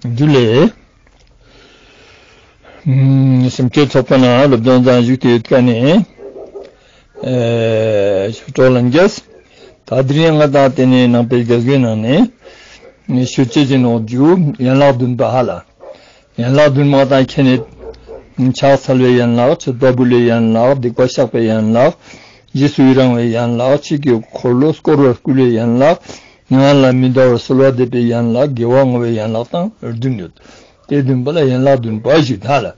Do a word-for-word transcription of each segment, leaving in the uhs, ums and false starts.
ཇུ་ལེ། སེམས་ཅན་ཚོགས་པ་ནང་སློབ་སྦྱོང་ཏང་ཞུགས་ཏེ་ཡོད་ཁན་ནི་ཨེ་ཆོས་གྲོགས་ལྷན་རྒྱས། ད་དེ་རིང་ང་དང་དེ་ནི་ནང་པའི་རྒྱལ་སྒོའི་ནང་ནས་ཆོས་ཅན་གྱི་ནོག་ཇུ་ཡན་ལག་བདུན་པ་ཧ་ལ། ཡན་ལག་བདུན་མ་དང་ཁྱེད་ནི་ཕྱག་འཚལ་བའི་ཡན་ལག། མཆོད་པ་འབུལ་བའི་ཡན་ལག། སྡིག་པ་བཤགས་པའི་ཡན་ལག། རྗེས་སུ་ཡི་རང་བའི་ཡན་ལག། ཆོས་ཀྱི་འཁོར་ལོ་བསྐོར་བར་བསྐུལ་བའི་ཡན་ལག། མྱ་ངན་ལས་མི་འདའ་བར་གསོལ་བ་འདེབས་པའི་ཡན་ལག། དགེ་བ་བསྔོ་བའི་ཡན་ལག་དང་བདུན་ཡོད། དེ་བདུན་པོ་ལ་ཡན་ལག་བདུན་པ་ཞུ་ད་ལ།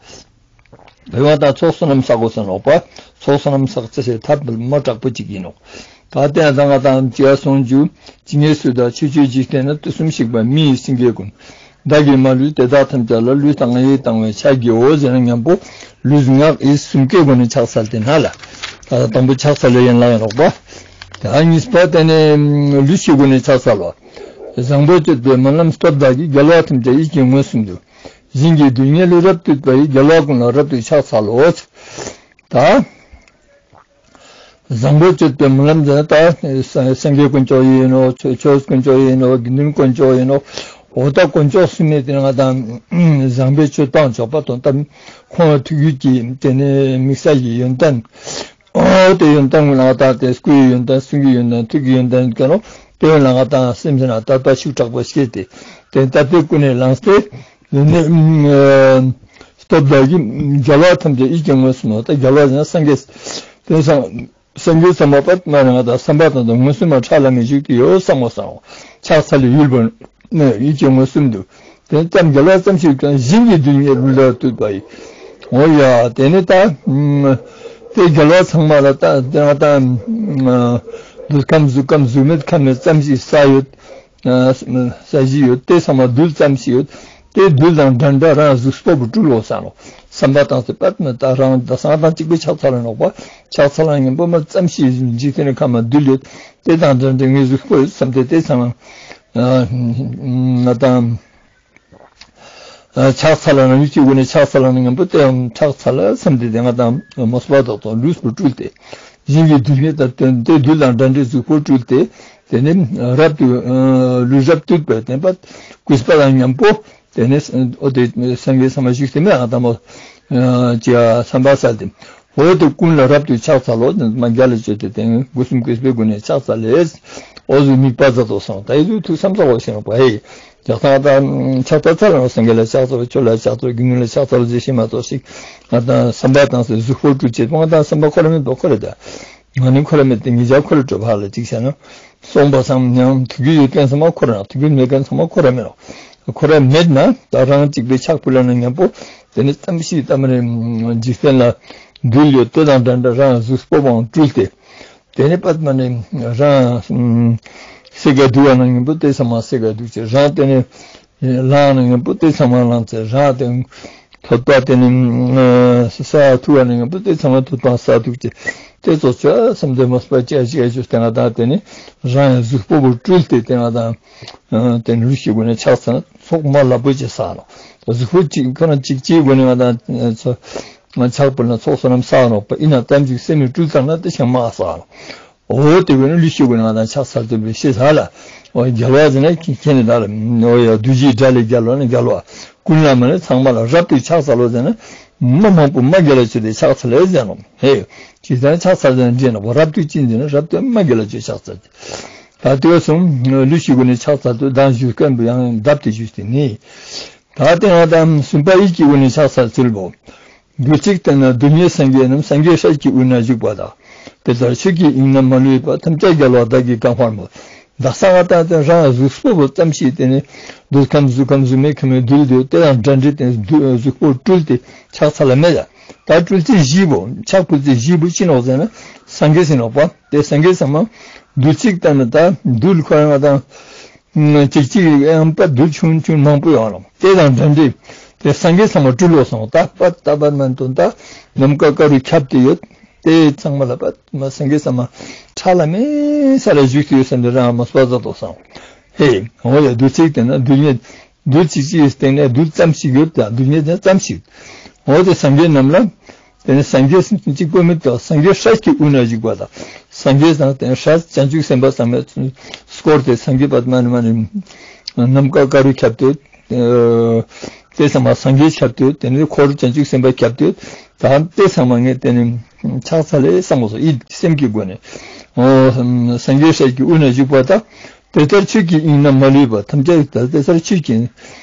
དེ་བ་དང་ཚོགས་བསོད་ནམས་བསགས་དགོས་ཟེར་ནོག་པ། ཚོགས་བསོད་ནམས་བསགས་ཅེས་སི་ཐབས་མ་དྲག་པོ་ཅིག་ཡིན་ནོག་ད་དེ་ཡང་ད་ང་དང་ཅི་ཡ་སོང་ཇུ། ཇི་སྙེད་སུ་དག་ཆོས་སྤྱོད་འཇིག་རྟེན་ན། དུས་གསུམ་གཤེགས་པ་མི་ཡི་སེང་གེ་ཀུན། བདག་གིས་མ་ལུས་དེ་དག་ཐམས་ཅད་ལ། ལུས་དང་ངག་ཡིད་དང་བས་ཕྱག་བགྱིའོ་ཟེར་ན་མཉམ་པོ་ལུས་ངག་ཡིད་གསུམ་ཀའི་སྒོ་ནས་ཕྱག་འཚལ་ཏེ་ན་ལ། ད་དང་པོ་ཕྱག་འཚལ་བའི་ཡན་ལག་ཡིན་ནོག་པ། ད་གཉིས་པ་དེ་ནི་ལུས་ཀྱི་སྒོ་ནས་ཕྱག་འཚལ་བ། བཟང་པོ་སྤྱོད་པའི་སྨོན་ལམ་སྟོབས་དག་གིས། རྒྱལ་བ་ཐམས་ཅད་ཡིད་ཀྱིས་མངོན་སུམ་དུ། ཞིང་གི་རྡུལ་སྙེད་ལུས་རབ་བཏུད་པ་ཡིས། རྒྱལ་བ་ཀུན་ལ་རབ་ཏུ་ཕྱག་འཚལ་ལོ། ད་བཟང་པོ་སྤྱོད་པའི་སྨོན་ལམ་ཟེར་ན་ད་སངས་རྒྱས་དཀོན་མཆོག་ཡིན་ནོག་ཆོས་དཀོན་མཆོག་ཡིན་ནོག་དགེ་འདུན་དཀོན་མཆོག་ཡིན་ནོག་འོ་ད་དཀོན་མཆོག་གསུམ་ནི་དེ་ང་དང་བཟང་པོའི་སྤྱོད་པ་མཆོག་པ་དང་ད་ཁོང་ཐུགས་རྒྱུད་ཀྱི་དེ་ནི་དམིགས་བསལ་གྱི་ཡོན་ཏན། འོ་དེ་ཡོན་ཏན་ལ་ང་དང་དེ་སྐུའི་ཡོན་ཏན་གསུང་གི་ཡོན་ཏན་ཐུགས་ཀྱི་ཡོན་ཏན་ཀ་ནོ་དེ་ཡོན་ལ་ང་དང་སེམས་ཅན་ལ་དད་པ་ཤུགས་དྲག་པོ་སྐྱེས་ཏེ་དེ་དད་པའི་ཀུན་ནས་བླངས་ཏེ། དེ་ནས་སྟོབས་དག་གིས་རྒྱལ་བ་ཐམས་ཅད་ཡིད་ཀྱིས་མངོན་སུམ་དུ། ད་རྒྱལ་བ་ཟེར་ན་སངས་རྒྱས། དེ་སངས་སངས་རྒྱས་བསམ་པ་པད་མ་ནི་ང་དང་བསམ་པ་དང་དུ་མངོན་སུམ་མ་ཁྲ་ལམ་མེ་བཞུགས་ཏེ་ཡོད་བསམ་མོ་བསམ་མོ། ཕྱག་འཚལ་ལེ་ཡུལ་པོ་ནས་ཡིད་ཀྱིས་མངོན་སུམ་དུ། དེ་ཙམ་རྒྱལ་བ་ཙམ་ཞིག་ཀྱང་ཞིང་གི་རྡུལ་སྙེད་ལུས་རབ་བཏུད་པ་ཡིས། འོ་ཡ་དེ་ནི་ད་དེ་རྒྱལ་བ་ཚང་མ་ལ་ད་དེ་ང་དང་རྡུལ་ཁམས་གཟུགས་ཁམས་གཟུགས་མེད་ཁམས་མེད་ཙམ་ཞིག་ས་ཡོད། ས་གཞི་ཡོད་དེ་ཚང་མ་རྡུལ་ཙམ་ཞིག་ཡོད། དེ་རྡུལ་དང་འདྲ་འདྲ་རང་གཟུགས་པོ་བུ་སྤྲུལ་ལོ་ས་ནོ། བསམ་པ་དང་སེ་པད་མི་ད་རང་ད་སང་དང་གཅིག་པའི་ཕྱག་འཚལ་ལ་ནོག་པ། ཕྱག་འཚལ་ལ་ཉམ་པོ་མ་ཙམ་ཞིག་འཇིག་རྟེན་ཁམས་མ་རྡུལ་ཡོད། དེ་དང་འདྲ་འདྲ་ངའི་གཟུགས་པོ་ཡོད་བསམ་སྟེ་དེ་ཚང་མ་ང་དང་ཕྱག་འཚལ་ལ་ན་ཡུལ་གྱི་སྒོ་ནས་ཕྱག་འཚལ་ལ་ན་ཉམ་པོ་དེ་ཡང་ཕྱག་འཚལ་ལ་བསམ་སྟེ་དེ་ང་དང་མོས་པ་དག་དང་ལུས་པོ་སྤྲུལ་ཏེ། ཞིང་གི་རྡུལ་སྙེད་དང་དེ་རྡུལ་དང་འདྲ་འདྲའི་གཟུགས་པོ་སྤྲུལ་ཏེ། དེ་ནས་རབ་ཏུ་ལུས་རབ་བཏུད་པའི་བསྟན་པ་གུས་པ་དང་ཉམ་པོ། དེ་ནས་འོ་དེ་སངས་རྒྱས་ས་མ་བཞུགས་ཏེ་མེད་ཨ་དམ་པོ་ཅི་ཡ་བསམ་པ་གསལ་ཏེ། འོ་དེ་ཀུན་ལ་རབ་ཏུ་ཕྱག་འཚལ་ལོ། མ་རྒྱལ་ལ་སྤྱོད་དེ་དེ་སྒོ་གསུམ་གུས་པའི་སྒོ་ནས་ཕྱག་འཚལ་ལེ། འོ་ཟུག་དམིགས་པ་མཛད་དོ་སོང་། ད་ཡི་ཟུག་ཐུགས་བསམ་ཚོགས་པ་ཞེས་པ་ཧེ། ཇག་ཚང་ད་ཕྱག་འཚལ་ལ་སངས་རྒྱས་ལ་ཕྱག་འཚལ་ཆོས་ལ་ཕྱག་འཚལ་དགེ་འདུན་ལ་ཕྱག་འཚལ་ཟེར་ཤེས་མ་གཏོགས་ཤིག་ང་དང་བསམ་པ་དང་ཟེར་གཟུགས་པོ་སྤྲུལ་བྱེད་པ་ང་དང་བསམ་པ་ཁོ་ར་མེད་པ་ཁོ་ར་ད། ང་ནི་ཁོ་ར་མེད་དེ་ངེད་ཅག་ཁོ་ར་གྲུབ་པ་ལ་ཅིག་བྱས་ན། སོང་པ་སང་ཉང་ཐུགས་རྒྱུད་ཡོད་མཁན་ཚང་མ་ཁོ་ར་ན་ཐུགས་རྒྱུད་མེད་མཁན་ཚང་མ་ཁོ་ར་མེད་རོགས། ཁོ་ར་མེད་ན་ད་རང་གཅིག་པའི་ཕྱག་ཕུལ་ལ་ན་མཉམ་པོ། དེ་ནི་ཙམ་ཞིག་ཙམ་རེ་འཇིག་རྟེན་ལ་རྡུལ་ཡོད་དེ་དང་འདྲ་འདྲ་རང་གཟུགས་པོ་བང་སྤྲུལ་ཏེ། དེ་ནི་པད་མ་ནི་རང་སེ་ག་འདུག་བ་ན་མཉམ་པོ་དེ་ཚང་མ་སེ་ག་འདུག་ཅེས་རང་དེ་ནི། ལངས་ནས་ཡོང་པོ་དེ་ཚང་མ་ལངས་ཚེ་རང་དེ་ཐོད་པ་དེ་ནི་ས་ཐུག་པ་ནས་ཡོང་པོ་དེ་ཚང་མ་ཐོད་པ་ས་ཐུག་ཅེས་དེ་ཚོ་ཆ་སེམས་དེ་མོས་པ་ཅི་ཡ་ཅི་ཡ་ཅོས་ཏེ་ང་དང་དེ་ནི་རང་ཡང་གཟུགས་པོ་བོ་སྤྲུལ་ཏེ་དེ་ང་དང་དེ་ནི་རུ་ཤི་གུན་ནས་ཕྱག་འཚལ་ཚོགས་མ་ལ་པོ་ཅི་ས་ནོ། གཟུགས་པོ་གཅིག་ཁོ་ན་གཅིག་གཅིག་གུན་ནས་ང་དང་ཕྱག་ཕུལ་ན་ཚོགས་བསོད་ནམས་བསགས་ནོག་པ་ཡིན་ན་ཙམ་ཅིག་སེམས་ནི་སྤྲུལ་ཙམ་ན་དེ་ཤང་མ་བསགས་ནོག་འོ་དེ་བས་ན་ལུས་ཤིག་གུན་ནས་ང་དང་ཕྱག་འཚལ་ཏེ་བས་ཤེས་ས་ལ། འོ་རྒྱལ་བ་ཟེར་ན་ཁྱེད་ནི་ད་ལ་འོ་ཡ་བདུད་བཞིའི་དགྲ་ལས་རྒྱལ་བ་ནི་རྒྱལ་བ། ཀུན་ལ་མ་ནི་ཚང་མ་ལ་རབ་ཏུ་ཕྱག་འཚལ་ལོ་ཟེར་ན། མ་མང་པོ་མ་རྒྱལ་ལ་ཆེ་དེ་ཕྱག་འཚལ་ལེ་ཟེར་ནོ། ཧེ། ཅི་ཟེར་ན་ཕྱག་འཚལ་ཟེར་ན་འདྲེ་ནོ་རབ་ཏུ་ཅི་ཟེར་ན་རབ་ཏུ་མ་རྒྱལ་ལ་ཆེ་ཕྱག་འཚལ་ཏེ། ད་དེ་བས་སོང་ལུས་ཤིག་གུན་ནས་ཕྱག་འཚལ་ཏེ་དང་ཞུ་སྐད་འབུ་ཡང་བརྡབ་སྟེ་ཞུས་ཏེ་ནི། ད་དེ་ང་དང་གསུམ་པ་ཡིད་ཀྱི་སྒོ་ནས་ཕྱག་འཚལ་ཚུལ་བོ། རྡུལ་གཅིག་བརྟན་ན་རྡུལ་སྙེད་སངས་རྒྱས་རྣམས། སངས་རྒྱས་སྲས་ཀྱི་དབུས་ན་བཞུགས་པ་དག་དེ་ལྟར་ཆོས་ཀྱི་དབྱིངས་རྣམས་མ་ལུས་པ། ཐམས་ཅད་རྒྱལ་བ་དག་གིས་གང་བར་མོས། དག་ས་ང་དང་དེ་རང་གཟུགས་པོ་བོ་ཙམ་ཞིག་དེ་ནི་རྡུལ་ཁམས་གཟུགས་ཁམས་གཟུགས་མེད་ཁམས་མེད་རྡུལ་དེ་དེ་དང་འདྲ་འདྲ་དེ་གཟུགས་པོ་སྤྲུལ་ཏེ་ཕྱག་འཚལ་ལ་མེད་ལ། ད་སྤྲུལ་ཚིག་བཞི་བོ་ཕྱག་ཕུལ་ཚིག་བཞི་བོ་ཅི་ནོག་ཟེར་ན་སངས་རྒྱས་ཟེར་ནོག་པ། དེ་སངས་རྒྱས་ཚང་མ་རྡུལ་གཅིག་བརྟན་ན་ད་རྡུལ་ཁོ་རང་ང་དང་། གཅིག་གཅིག་ཡང་པ་རྡུལ་ཆུང་ཆུང་མང་པོ་ཡོང་ལོ། དེ་དང་འདྲ་འདྲ། དེ་སངས་རྒྱས་ཚང་མ་སྤྲུལ་ལོ་སོང་། ད་པ་ད་པ་མན་དུ་ད་ནམ་མཁའ་དཀར་རུ་ཁྱབ་སྟེ་ཡོད། དེ་ཚང་མ་ལ་པ་མ་སངས་རྒྱས་ཚང་མ་ཁྲ་ལ་མེ་ས་ལ་བཞུགས་ཏེ་ཡོད་ཟེར་ནས་རང་མོས་པ་མཛད་དོ་སོང་། ཧེ། འོ་ཡ་རྡུལ་གཅིག་བརྟན་ན་རྡུལ་སྙེད། རྡུལ་གཅིག་གཅིག་གི་སྟེང་ནས་རྡུལ་ཙམ་ཞིག་ཡོད་ད་རྡུལ་སྙེད་ཙམ་ཞིག་འོ་དེ་སངས་རྒྱས་རྣམས་ལ། དེ་ནས་སངས་རྒྱས་གཅིག་པོ་མི་དག་སངས་རྒྱས་སྲས་ཀྱི་དབུས་ན་བཞུགས་པ་དག་སངས་རྒྱས་དང་དེ་ནས་སྲས་བྱང་ཆུབ་སེམས་དཔའ་ཚང་མས་བསྐོར་ཏེ་སངས་རྒྱས་པདྨ་ནི་མ་ནི་ནམ་མཁའ་དཀར་རུ་ཁྱབ་སྟེ། ཨ་དེ་ཚང་མ་སངས་རྒྱས་ཁྱབ་སྟེ་ཡོད། དེ་ནི་འཁོར་བྱང་ཆུབ་སེམས་དཔའ་ཁྱབ་སྟེ་ཡོད། ད་དེ་ཚང་མ་ངས་དེ་ནི་ཕྱག་འཚལ་ལེ་བསམ་དགོས་སོ། ཡིད་སེམས་ཀྱི་སྒོ་ནས། འོ་སངས་རྒྱས་སྲས་ཀྱི་དབུས་ན་བཞུགས་པ་དག། དེ་ལྟར་ཆོས་ཀྱི་དབྱིངས་ན་མ་ལུས་པ། ཐམས་ཅད་ད་དེ་ལྟར་ཆོས་ཀྱི་དབྱིངས།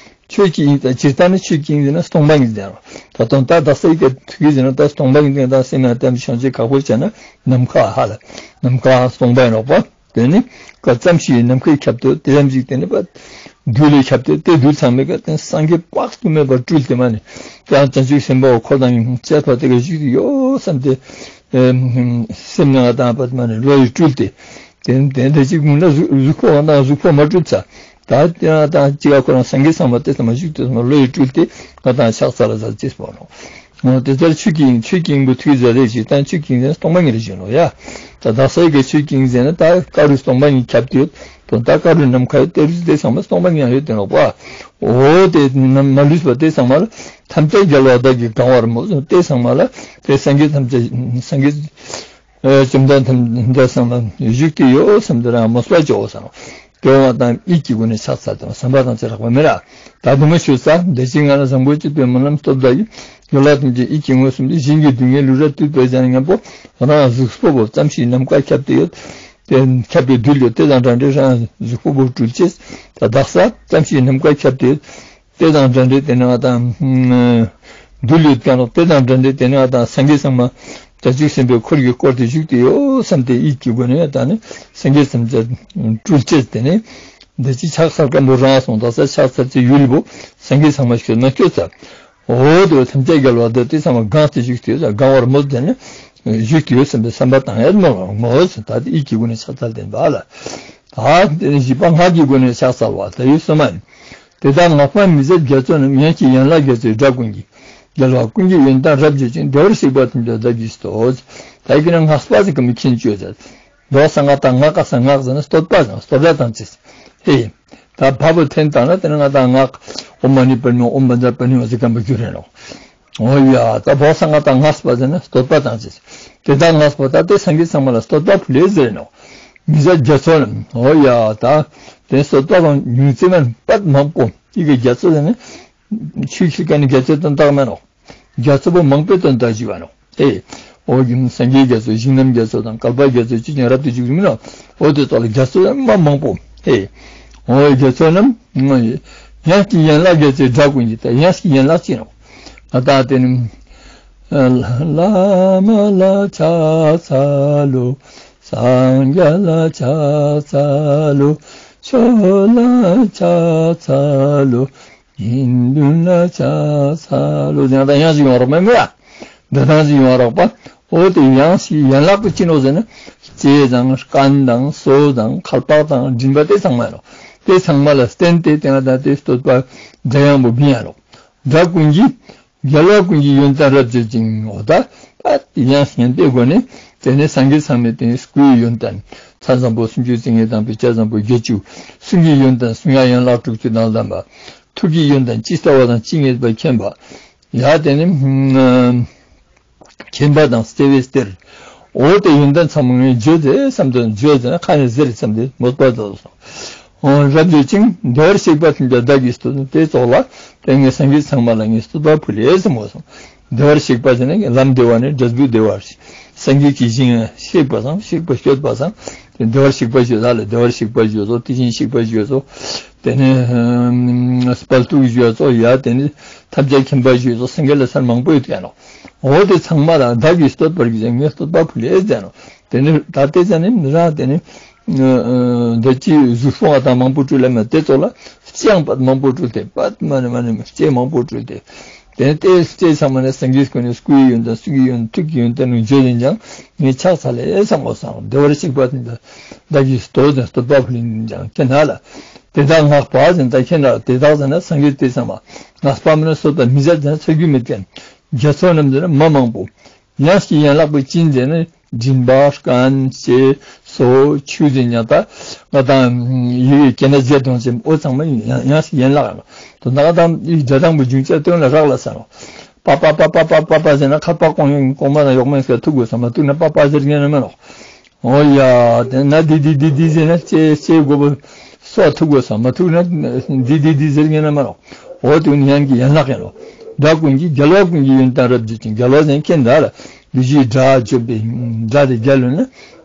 ཆོས་ཀྱི་དབྱིངས་ད་སྤྱིར་བཏང་ནི་ཆོས་ཀྱི་དབྱིངས་ཟེར་ན་སྟོང་པ་ཉིད་ཟེར་རོ། ད་དུང་ད་དག་ས་ཡི་གེ་ཐུག་གི་ཟེར་ན་ད་སྟོང་པ་ཉིད་ད་སེམས་ཡང་དེ་བཞིན་ཅིག་ཁག་པོ་བྱས་ན་ནམ་མཁའ་ཧ་ལ་ནམ་མཁའ་སྟོང་པ་ཡིན་ནོག་པ། དེ་ནི་ཀ་ཙམ་ཞིག་ནམ་མཁའི་ཁྱབ་སྟེ་དེ་ཙམ་ཞིག་དེ་ནི་པ་རྡུལ་ལས་ཁྱབ་སྟེ་དེ་རྡུལ་ཚང་མའི་ཀ་དེ་སངས་རྒྱས་དཔག་ཏུ་མེད་པ་སྤྲུལ་ཏེ་མ་ནི་ཀྱང་བྱང་ཆུབ་སེམས་དཔའ་འཁོར་དང་བཅས་པ་དེ་ག་བཞུགས་ཏེ་ཡོད་བསམ་སྟེ་སེམས་ནང་དང་པ་མ་ནི་བློ་ཡིས་སྤྲུལ་ཏེ་དེ་དེ་འདྲ་ཅིག་མིན་ན་གཟུགས་གཟུགས་པོ་ང་དང་གཟུགས་པོ་མ་སྤྲུལ་ཚ། ད་དེ་ང་དང་ཅི་ག་ཁོ་རང་སངས་རྒྱས་ཚང་མ་དེ་ཚང་མ་བཞུགས་ཏེ་ཚང་མ་བློ་ཡིས་སྤྲུལ་ཏེ་ང་དང་ཕྱག་འཚལ་ལ་ཟ་ཅེས་པོ་ནོ། འོ་དེ་ལྟར་ཆོས་ཀྱི་དབྱིངས་ཆོས་ཀྱི་དབྱིངས་པོ་ཐུགས་རྗེ་ལས་ཅི་དང་ཆོས་ཀྱི་དབྱིངས་ཟེར་ན་སྟོང་པ་ཉིད་རེ་བཞིན་ནོ་ཡ། ད་དག་ས་ཡི་གེ་ཆོས་ཀྱི་དབྱིངས་ཟེར་ན་ད་ཀ་རུ་སྟོང་པ་ཉིད་ཁྱབ་སྟེ་ཡོད། དོན་དག་ཀ་རུ་ནམ་མཁའ་ཡོད་དེ་རུ་དེ་ཚང་མ་སྟོང་པ་ཉིད་ཡོད་དེ་ནོག་པ། འོ་དེ་ནམ་མ་ལུས་པ་དེ་ཚང་མ་ལ་ཐམས་ཅད་རྒྱལ་བ་བདག་གིས་གང་བར་མོས། དེ་ཚང་མ་ལ་དེ་སངས་རྒྱས་ཐམས་ཅད་སངས་རྒྱས་ཨ་བཅོམ་ལྡན་ཐམས་ཅད་ཚང་མ་བཞུགས་ཏེ་ཡོད་བསམ་དེ་རང་མོས་པ་ཅོ་བསམ། དེ་བ་དང་ཡིད་ཀྱི་སྒོ་ནས་ཕྱག་འཚལ་དང་བསམ་པ་དང་བཅས་རག་པ་མེད་ར། ད་དུ་མ་ཞུ་ས་འདི་ཅི་ང་ལ་བཟང་པོ་སྤྱོད་པའི་སྨོན་ལམ་སྟོབས་དག་གིས་ཡོ་ལ་དང་བཅས་ཡིད་ཀྱི་ངོས་བཟུང་སྟེ་གཞན་གྱི་སྡུག་བསྔལ་ལུས་ར་བཏུལ་བའི་ཟེར་ན་མཉམ་པོ་རང་གཟུགས་པོ་བོ་ཙམ་ཞིག་ནམ་མཁའ་ཁྱབ་སྟེ་ཡོད། དེ་ཁྱབ་པའི་རྡུལ་ཡོད་དེ་དང་འདྲ་འདྲའི་རང་གཟུགས་པོ་བོ་སྤྲུལ་ཅེས་ད་དག་ས་ཙམ་ཞིག་ནམ་མཁའ་ཁྱབ་སྟེ་ཡོད། དེ་དང་འདྲ་འདྲའི་དེ་ནི་ང་དང་རྡུལ་ཡོད་ཀྱང་རོགས་དེ་དང་འདྲ་འདྲའི་དེ་ནི་ང་དང་སངས་རྒྱས་ཚང་མ་བྱང་ཆུབ་སེམས་དཔའི་འཁོར་གྱིས་བསྐོར་ཏེ་བཞུགས་ཏེ་ཡོད་བསམ་སྟེ་ཡིད་ཀྱི་སྒོ་ནས་ད་ནི་སངས་རྒྱས་ཐམས་ཅད་སྤྲུལ་ཅེས་དེ་ནི་འདི་ཅི་ཕྱག་འཚལ་སྐམ་པོ་རང་སོང་ད་ས་ཕྱག་འཚལ་ཅེས་ཡུལ་བོ་སངས་རྒྱས་ཚང་མ་ཤོད་ན་ཤོད་ཚར། འོ་དེ་ཐམས་ཅད་རྒྱལ་བ་དེ་དེ་ཚང་མ་གང་སྟེ་བཞུགས་ཏེ་ཡོད་གང་བར་མོས་དེ་ནི་བཞུགས་ཏེ་ཡོད་བསམ་པའི་བསམ་པ་བཏང་ཡས་མོ་མོས་ད་དེ་ཡིད་ཀྱི་སྒོ་ནས་ཕྱག་འཚལ་དེ་འབའ་ལ། ད་དེ་ནི་བཞི་པ་ངག་གི་སྒོ་ནས་ཕྱག་འཚལ་བ་ད་ཡོད་སོ་མ་ཡིན། དེ་དག་བསྔགས་པ་མི་ཟད་རྒྱ་མཚོ་རྣམས། ཡངས་ཤིང་ཡན་ལག་རྒྱ་མཚོའི་སྒྲ་ཀུན་གྱིས། རྒྱལ་བ་ཀུན་གྱི་ཡོན་ཏན་རབ་བརྗོད་ཅིང་། བདེ་བར་གཤེགས་པ་ཐམས་ཅད་བདག་གིས་བསྟོད། ད་ཡི་གེ་ན་བསྔགས་པ་ཟེར་ག་མི་མཁྱེན་བཅོས་ཟེར། དོ་ས་ང་ད་ང་ཀ་ས་ངག་ཟེར་ན་བསྟོད་པ་ཟེར་བསྟོད་པ་དང་ཅི་ཟེར། ཧེ། ད་བ་བོ་འཐེན་བཏང་ན་དེ་ན་ང་ད་ངག་ཨོཾ་མ་ཎི་པདྨེ་ཧཱུྃ། ཨོཾ་བཛྲ་པཱ་ཎི་ཧཱུྃ་ཟེར་གམ་པ་གྱུར་རེ་ནོག་འོ་ཡ་ད་བོ་ས་ང་ད་བསྔགས་པ་ཟེར་ན་བསྟོད་པ་དང་ཅི་ཟེར། དེ་ད་བསྔགས་པ་ད་དེ་སངས་རྒྱས་ཚང་མ་ལ་བསྟོད་པ་ཕུལ་ལེ་ཟེར་ནོག་མི་ཟད་རྒྱ་མཚོ་རྣམས། འོ་ཡ་ད་དེ་བསྟོད་པ་གང་ཉུང་ཙེ་མན་པད་མང་པོ་ཡི་གེ་རྒྱ་མཚོ་ཟེར་ན་ཆུ་ཤིག་ག་ནི་རྒྱ་མཚོའི་དོན་དག་མེན་ནོག་རྒྱ་མཚོ་པོ་མང་པོའི་དོན་དག་ཞིག་བ་ནོག་ཨེ། འོ་ཡུམ་སངས་རྒྱས་རྒྱ་མཚོ་ཞིང་རྣམས་རྒྱ་མཚོ་དང་བསྐལ་པ་རྒྱ་མཚོ་ཅི་ཅང་རབ་ཏུ་བཞུགས་མིན་ནོག་འོ་དེ་ཚོ་ལ་རྒྱ་མཚོ་མ་མང་པོ་ཨེ། འོ་རྒྱ་མཚོ་རྣམས་ཡངས་ཤིང་ཡན་ལག་རྒྱ་མཚོའི་སྒྲ་ཀུན་གྱིས། ད་ཡངས་ཤིང་ཡན་ལག་ཅི་ནོག་ད་དེ་ནི་བླ་མ་ལ་ཕྱག་འཚལ་ལོ། སངས་རྒྱས་ལ་ཕྱག་འཚལ་ལོ། ཆོས་ལ་ཕྱག་འཚལ་ལོ། དགེ་འདུན་ལ་ཕྱག་འཚལ་ལོ། ཡང་དང་ཡང་ཞིག་ཡོང་རོགས་མེད་མོ་ཡ། འདི་དང་ཞིག་ཡོང་རོགས་པ། འོ་དེ་ཡང་ཞིག་ཡན་ལག་པོ་ཅི་ནོག་ཟེར་ན། ལྕེ་དང་རྐན་དང་སོ་དང་ཁ་པགས་དང་མགྲིན་པ་དེ་ཚང་མ་ཡིན་ནོག་དེ་ཚང་མ་ལ་བརྟེན་ཏེ་དེ་ང་དང་དེ་བསྟོད་པ་སྒྲ་དབྱངས་པོ་བིང་ཡ་ནོག་སྒྲ་ཀུན་གྱིས། རྒྱལ་བ་ཀུན་གྱི་ཡོན་ཏན་རབ་བརྗོད་ཅིང་། འོ་ད་ཡང་སྙན་པའི་སྒོ་ནས་དེ་ནས་སངས་རྒྱས་ཚང་མས་དེ་ནས་སྐུའི་ཡོན་ཏན་མཚན་བཟང་པོ་སུམ་ཅུ་རྩ་གཉིས་དང་བརྗིད་ཆེ་བཟང་པོ་བརྒྱད་ཅུ། གསུང་གི་ཡོན་ཏན་གསུང་དབྱངས་ཡན་ལག་དྲུག་ཅུ་དང་ལྡན་པ། ཐུགས་ཀྱི་ཡོན་ཏན་ཇི་ལྟ་བ་དང་ཇི་སྙེད་པ་མཁྱེན་པ། ཡ་དེ་ནི་མཁྱེན་པ་དང་བརྩེ་བའི་གཏེར། འོ་དེ་ཡོན་ཏན་ཚང་མ་ངས་བརྗོད་དེ་བསམ་དོན་བརྗོད་དེ་ཁ་ནས་ཟེར་བསམ་དེ་མོས་པ་དང་། འོ་རབ་བརྗོད་ཅིང་བདེ་བར་གཤེགས་པ་ཐམས་ཅད་བདག་གིས་བསྟོད། དེ་ཙོགས་ལ་དེ་ངས་སངས་རྒྱས་ཚང་མ་ལ་ངས་བསྟོད་པ་ཕུལ་ལེ་ཟེར་མོ་སོང་། བདེ་བར་གཤེགས་པ་ཟེར་ན་ལམ་བདེ་བ་ནི་འབྲས་བུ་བདེ་བར། སངས་རྒྱས་ཀྱི་ཞིང་གཤེགས་པ་སང་གཤེགས་པ་སྤྱོད་པ་སང་། དེ་བདེ་བར་གཤེགས་པ་ཞུ་ད་ལ་བདེ་བར་གཤེགས་པ་ཞུ་ཚོ་དེ་བཞིན་གཤེགས་པ་ཞུ་ཚོ། དེ་ནས་དཔལ་ཐུགས་ཞུ་ཚོ་ཡ་དེ་ནས་ཐབས་མཁས་མཁྱེན་པ་ཞུ་ཚོ་སངས་རྒྱས་ལ་ཚར་མང་པོ་ཡོད་ཀྱག་ནོག་འོ་དེ་ཚང་མ་ལ་བདག་གིས་བསྟོད་པར་བགྱི་ཞིང་ངས་བསྟོད་པ་ཕུལ་ལེ་ཟེར་ནོག་དེ་ནི་ད་ལྟའི་ཆ་ནི་རང་དེ་ནི་འདི་ཅི་གཟུགས་པོ་ང་དང་མང་པོ་སྤྲུལ་ལ་མེད་དེ་ཚོ་ལ་ལྕེ་ཡང་པད་མང་པོ་སྤྲུལ་ཏེ་པད་མ་ནི་མ་ནི་ལྕེ་མང་པོ་སྤྲུལ་ཏེ་དེ་ནི་ལྟའི་ལྕེ་ཚང་མ་ནི་སངས་རྒྱས་ཀུན་ནི་སྐུའི་ཡོན་ཏན་གསུང་གི་ཡོན་ཐུགས་ཀྱི་ཡོན་ཏན་ནི་བརྗོད་ཡིན་ཀྱང་ངས་ཕྱག་འཚལ་ལེ་བསམ་མོ་སང་བདེ་བར་གཤེགས་པ་དེ་འདྲ་བདག་གིས་བསྟོད་དེ་བསྟོད་པ་ཕུལ་ཡིན་ཀྱང་ཁྱེད་ན་ལ་དེ་དག་བསྔགས་པ་ཟེར་ད་ཁྱེད་ན་ལ་དེ་དག་ཟེར་ན་སངས་རྒྱས་དེ་ཚང་མ་བསྔགས་པ་མ་ནི་བསྟོད་པ་མི་ཟད་ཟེར་ན་ཚོད་རྒྱུ་མེད་མཁན་རྒྱ་མཚོ་རྣམས་ཟེར་ན་མ་མང་པོ། ཡང་ཞིག་ཡན་ལག་པོ་ཅི་ཟེར་ན། མགྲིན་པ་རྐན་ལྕེ་སོ་ཆུ་ཟེར་ཉག་ད་ང་དང་ཡི་གེ་ན་བརྒྱད་སྟོང་ཅན་འོ་ཚང་མ་ཡང་ཡང་ཞིག་ཡན་ལག་ཡང་དོ་ན་ང་དང་ཡི་སྒྲ་དང་པོ་འབྱུང་བྱ་སྟོན་ལ་རག་ལ་ས་ནོ། པ་པ་པ་པ་པ་པ་ཟེར་ན་ཁ་པ་ཀོང་ཡོང་གོང་མ་དང་ཡོག་མེན་སྐད་ཐུག་དགོས་ས་མ་ཐུག་ན་པ་པ་ཟེར་ཉན་ན་མ་ནོ། འོ་ཡ་དེ་ན་དི་དི་དི་དི་ཟེར་ན་ལྕེ་ལྕེ་དགོས་པ་སོ་ཐུག་དགོས་ས་མ་ཐུག་ན་དི་དི་དི་ཟེར་ཉན་ན་མ་ནོ། འོ་དེ་ནི་ཡང་གི་ཡན་ལག་ཡིན་ནོག། སྒྲ་ཀུན་གྱི་རྒྱལ་བ་ཀུན་གྱི་ཡོན་ཏན་རབ་བརྗོད་ཅིང་། རྒྱལ་བ་ཟེར་མཁན་སྒྲ་ལ་བསྡུས་གཞིའི་སྒྲ་བརྗོད་པའི་སྒྲ་དེ་རྒྱལ་ལོ་ན་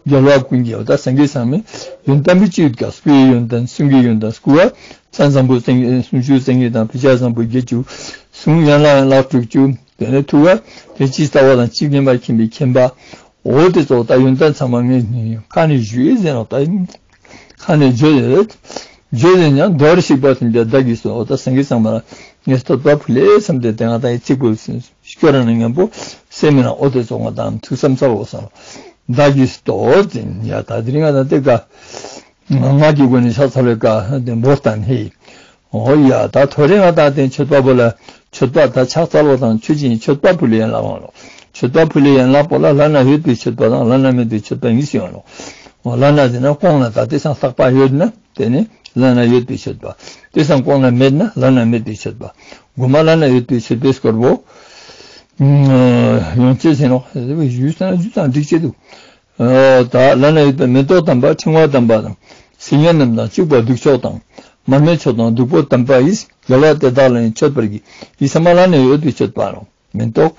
རྒྱལ་བ་ཀུན་གྱི་འོ་ད་སངས་རྒྱས་ཚང་མའི་ཡོན་ཏན་པོ་ཅི་ཡོད་ཀ། སྐུའི་ཡོན་ཏན་གསུང་གི་ཡོན་ཏན་སྐུ་བ་མཚན་བཟང་པོ་སུམ་ཅུ་རྩ་གཉིས་དང་ཕལ་ཆེར་བཟང་པོ་བརྒྱད་ཅུ། གསུང་ཡན་ལག་ཡན་ལག་དྲུག་ཅུ། དེ་ནས་ཐུགས་ཀ་དེ་ཅི་ལྟ་བ་དང་ཅི་མཁྱེན་པ་མཁྱེན་པའི་མཁྱེན་པ། འོ་དེ་ཚོ་ད་ཡོན་ཏན་ཚང་མ་ངས་ཁ་ནས་ཞུས་ཟེར་ནོག། ད་ཁ་ནས་བརྗོད་ཡོད། བརྗོད་ཡོད་ཀྱང་མདོར་ཞིག་པ་དེ་འདྲ་བདག་གིས་སོ། འོ་ད་སངས་རྒྱས་ཚང་མ་ལ་ངས་བསྟོད་པ་ཕུལ་ལེ་བསམ་སྟེ་དེ་ང་ད་ཡི་ཚིག་པོ་སྐྱོར་ན་མཉམ་པོ་སེམས་མི་ན་འོ་དེ་ཚོ་ང་ད་ཐུགས་བསམ་ཚར་བོ་སོང་། བདག་གིས་བསྟོད་ཟེར་ཡ་ད་དེ་རིང་ང་ད་དེ་ག་ང་གི་སྒོ་ནས་ཕྱག་འཚལ་བའི་བཀའ་དེ་འབོར་བཏང་ཧེ། འོ་ཡ་ད་ཐོ་རེ་ང་ད་དེ་མཆོད་པ་པོ་ལ་མཆོད་པ་ད་ཕྱག་འཚལ་བ་དང་མཆོད་ཅིང་མཆོད་པ་ཕུལ་ལེ་ཡན་ལག་ལོ། མཆོད་པ་ཕུལ་ལེ་ཡན་ལག་པོ་ལ་བླ་ན་ཡོད་པའི་མཆོད་པ་དང་བླ་ན་མེད་པའི་མཆོད་པ་གཉིས་སུ་ཡོང་ལོ། འོ་བླ་ན་ཟེར་ན་གོང་ལ་ད་དེ་སང་ལྷག་པ་ཡོད་ན་དེ་ནི་བླ་ན་ཡོད་པའི་མཆོད་པ། དེ་སང་གོང་ལ་མེད་ན་བླ་ན་མེད་པའི་མཆོད་པ། གོང་མ་བླ་ན་ཡོད་པའི་མཆོད་པའི་སྐོར་བོ་ཡོང་ཅེས་ཟེར་ནོག། ཞུས་ན་ཞུས་ཙང་འགྲིག་ཅེས་འདུག། ཨ་ད་བླ་ན་ཡོད་པའི་མེ་ཏོག་དམ་པ་ཕྲེང་བ་དམ་པ་དང་། སིལ་སྙན་རྣམས་དང་བཅུག་པ་བདུག་ཆོག་དང་། མར་མེ་མཆོག་དང་བདུག་སྤོས་དམ་པ་ཡིས། རྒྱལ་བ་དེ་དག་ལ་ནི་མཆོད་པར་བགྱི། ཡིད་ཚད་མ་བླ་ན་ཡོད་པའི་མཆོད་པ་ནོག། མེ་ཏོག་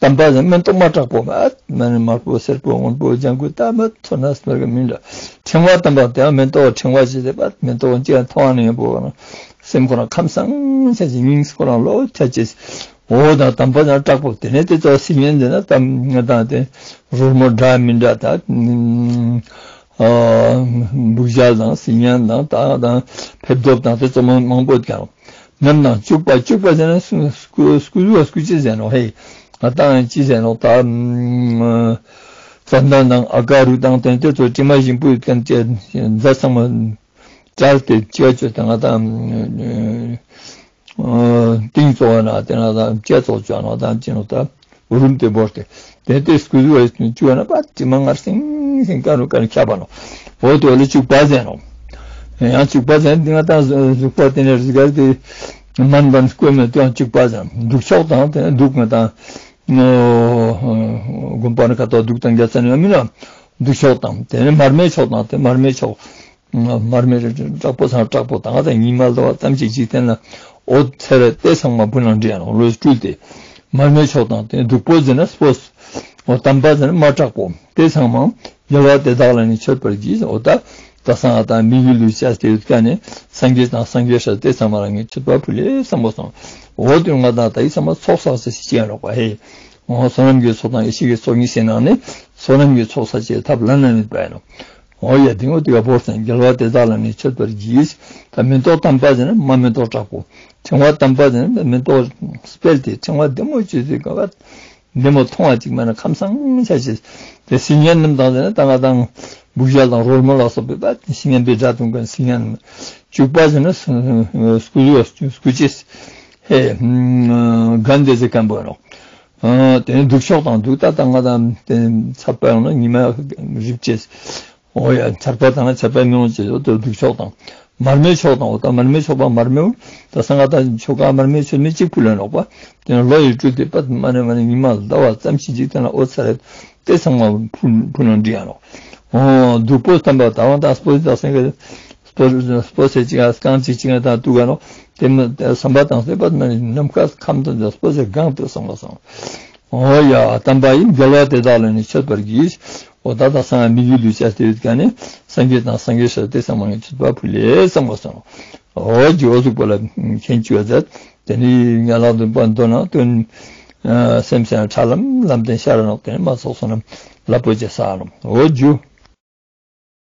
དམ་པ་ཟེར་མེ་ཏོག་མ་དྲག་པོ་མ་མ་ནི་དམར་པོ་སེར་པོ་སྔོན་པོ་ལྗང་གུ་ད་མ་ཚོ་ན་སྨེ་གི་མིན་འདྲ། ཕྲེང་བ་དམ་པ་དེ་མེ་ཏོག་ཕྲེང་བ་ཞིག་ཟེར་བ་མེ་ཏོག་ཅིག་མཐོང་བ་ནི་ཡོད་པོ་ན་སེམས་ཁོ་ན་ཁམས་སངས་ཆ་ཅིག་སྙིང་ཁོ་ན་ལོ་ཆ་ཅིག། འོ་ད་དམ་པ་ཡང་དྲག་པོ་དེ་ནས་དེ་ཚོ་སིལ་སྙན་དེ་ན་དམ་ང་དང་དེ་རོལ་མོ་འདྲ་མི་འདྲ་ད་འབུག་ཞལ་དང་སིལ་སྙན་དང་ད་དང་ཕེབས་ཐོབ་དང་དེ་ཚོ་མང་པོ་ཀྱང་རྣམས་དང་བཅུག་པ་བཅུག་པ་ཟེར་ན་སྐུ་སྐུ་གཟུགས་སྐུ་ཅི་ཟེར་ནོག་ཧེ། ང་དང་ཅི་ཟེར་ནོག་ད་ཙན་དན་དང་ཨ་ཀ་རུ་དང་དེ་ཚོ་དྲི་མ་ཞིམ་པོ་ཡོད་མཁན་ཅེས་རྫས་ཚང་མ། བྲལ་ཏེ་ཅི་བ་ཅོ་དང་ང་དང་ཏིང་ཙོགས་ན་དེ་ན་དང་ཅེ་ཙོགས་ཅོ་ན་དང་ཅི་ནོ་ད་རུམ་དེ་བོར་ཏེ་དེ་ཏེ་སྐུ་གཟུགས་ཅུ་ན་པ་ཅི་མ་ངར་སིང་སིང་ཀ་རུ་ཀ་རུ་ཁྱབ་པ་ནོ། འོ་དེ་ལ་བཅུག་པ་ཟེར་ནོ། ཡང་བཅུག་པ་ཟེར་འདི་ང་དང་གཟུགས་པོ་དེ་ནས་རིག་གར་དེ་མན་པན་སྐོས་མེད་དུ་ཡང་བཅུག་པ་ཟེར་བདུག་ཆོག་དང་དེ་ནས་བདུག་ང་དང་དགོན་པ་ནི་ཁ་ཐོག་བདུག་དང་རྒྱ་ཚ་ནི་མིན་ན་བདུག་ཆོག་དང་དེ་ནས་མར་མེ་མཆོག་དང་དེ་མར་མེ་མཆོག་མར་མེ་དྲག་པོ་སང་དྲག་པོ་དང་ང་དང་ཉི་མ་ལྟ་བ་ཙམ་ཅིག་འཇིག་རྟེན་ལ་འོད་ཚེ་རེ་ཏེ་ཚང་མ་བུ་ནང་འདྲེན་ཡང་ལོས་སྤྲུལ་ཏེ་མར་མེ་མཆོག་དང་དེ་བདུག་སྤོས་ཟེར་ན་སྤོས། འོ་དམ་པ་ཟེར་ན་མ་དྲག་པོ་དེ་ཚང་མ་རྒྱལ་བ་དེ་དག་ལ་ནི་མཆོད་པར་བགྱི། འོ་ད་ད་སང་ང་དང་མི་ཡུལ་དུ་བཅས་ཏེ་ཡོད་ཀ་ནས་སངས་རྒྱས་དང་སངས་རྒྱས་སྲས་དེ་ཚང་མ་ལ་ངས་མཆོད་པ་ཕུལ་ལེ་བསམ་པ་སོང་། འོ་དེ་ང་དང་ད་ཡི་ཚང་མ་ཚོགས་བསགས་ཏེ་ཤི་ཅན་རོགས་པ་ཧེ། འོ་བསོད་ནམས་ཀྱི་ཚོགས་དང་ཡེ་ཤེས་ཀྱི་ཚོགས་གཉིས་ཟེར་ནང་ནས་བསོད་ནམས་ཀྱི་ཚོགས་བསགས་ཅེས་ཐབས་བླ་ན་མེད་པ་ཡིན་ནོ། འོ་ཡ་དེ་ངོ་དེ་ག་བོར་ཙང་རྒྱལ་བ་དེ་དག་ལ་ནི་མཆོད་པར་བགྱི། ད་མེ་ཏོག་དམ་པ་ཟེར་ན་མ་མེ་ཏོག་དྲག་པོ། ཕྲེང་བ་དམ་པ་ཟེར་ན་མེ་ཏོག་སྤེལ་ཏེ་ཕྲེང་བ་བདེ་མོ་བཅོས་ཏེ་ག་བ་བདེ་མོ་མཐོང་བ་ཅིག་མ་ན་ཁམས་སངས་ཆ་ཅེས། དེ་སིལ་སྙན་རྣམས་དང་ཟེར་ན་ད་ང་དང་བུ་ཞལ་དང་རོལ་མོ་ལ་སོགས་པའི་པ་སྙན་པའི་སྒྲ་དང་ཀུན་སིལ་སྙན་བཅུག་པ་ཟེར་ན་སྐུ་གཟུགས་སྐུ་ཅེས་ཧེ་གན་དེ་ཟེར་མཁན་པོ་ཡིན་ནོ། ཨ་དེ་ནས་བདུག་ཆོག་དང་བདུག་ད་དང་ང་དང་དེ་ཚད་པ་ཡོང་ན་ཉི་མ་རིབ་ཅེས། འོ་ཡ་ཆར་པ་དང་ཆར་པ་མི་ཡོང་ཅེས་འོ་དེ་བདུག་ཆོག་དང་། མར་མེ་མཆོག་དང་འོ་ད་མར་མེ་མཆོག་པ་མར་མེ་འོ་ད་སང་ང་ད་ཆོ་ག་མར་མེ་མཆོད་མེ་གཅིག་ཕུལ་ལ་ནོག་པ། དེ་ནས་ལོ་ཡི་སྤྲུལ་ཏེ་པད་མ་ནེ་མ་ནེ་ཉི་མ་ཟླ་བ་ཙམ་ཞིག་འཇིག་རྟེན་ལ་འོད་ཚེ་རེ་ཏེ་ཚང་མ་ཕུལ་ཕུལ་ན་འགྲིག་ཡ་ནོག། འོ་བདུག་སྤོས་དམ་པ་ད་བང་དང་སྤོས་དང་སེང་གེ་སྤོས་སྤོས་སེ་ཅིག་ཨ་རྐང་ཅིག་ཅིག་ཨ་དང་བཏུག་ག་ནོག། དེ་མ་ཟམ་པ་དང་སེ་པད་མ་ནེ་ནམ་མཁའ་ཁམས་དང་སྤོས་སེ་གང་དུ་སོང་བ་སོང་། འོ་ཡ་དམ་པ་ཡིས་རྒྱལ་བ་དེ་དག་ལ་ནི་མཆོད་པར་བགྱི། འོ་ད་ད་སང་མི་ཡུལ་དུ་བཅས་ཏེ་ཡོད་ཀ་ནས་སངས་རྒྱས་དང་སངས་རྒྱས་སྲས་དེ་ཚང་མ་ངས་མཆོད་པ་ཕུལ་ལེ་བསམ་པ་སོང་། འོ་ཇོ་བོ་གཟུགས་པོ་ལ་མཁྱེན་བཅུག་མཛད། དེ་ནི་ཡན་ལག་བདུན་པ་མདོ་ནང་དོན་སེམས་ཅན་ཁྲ་ལམ་ལམ་བསྟན་ཤར་ནོག། དེ་ནི་མ་ཚོགས་སོང་ན་ལ་པོ་ཅེ་ས་ལོ། འོ་ཇོ།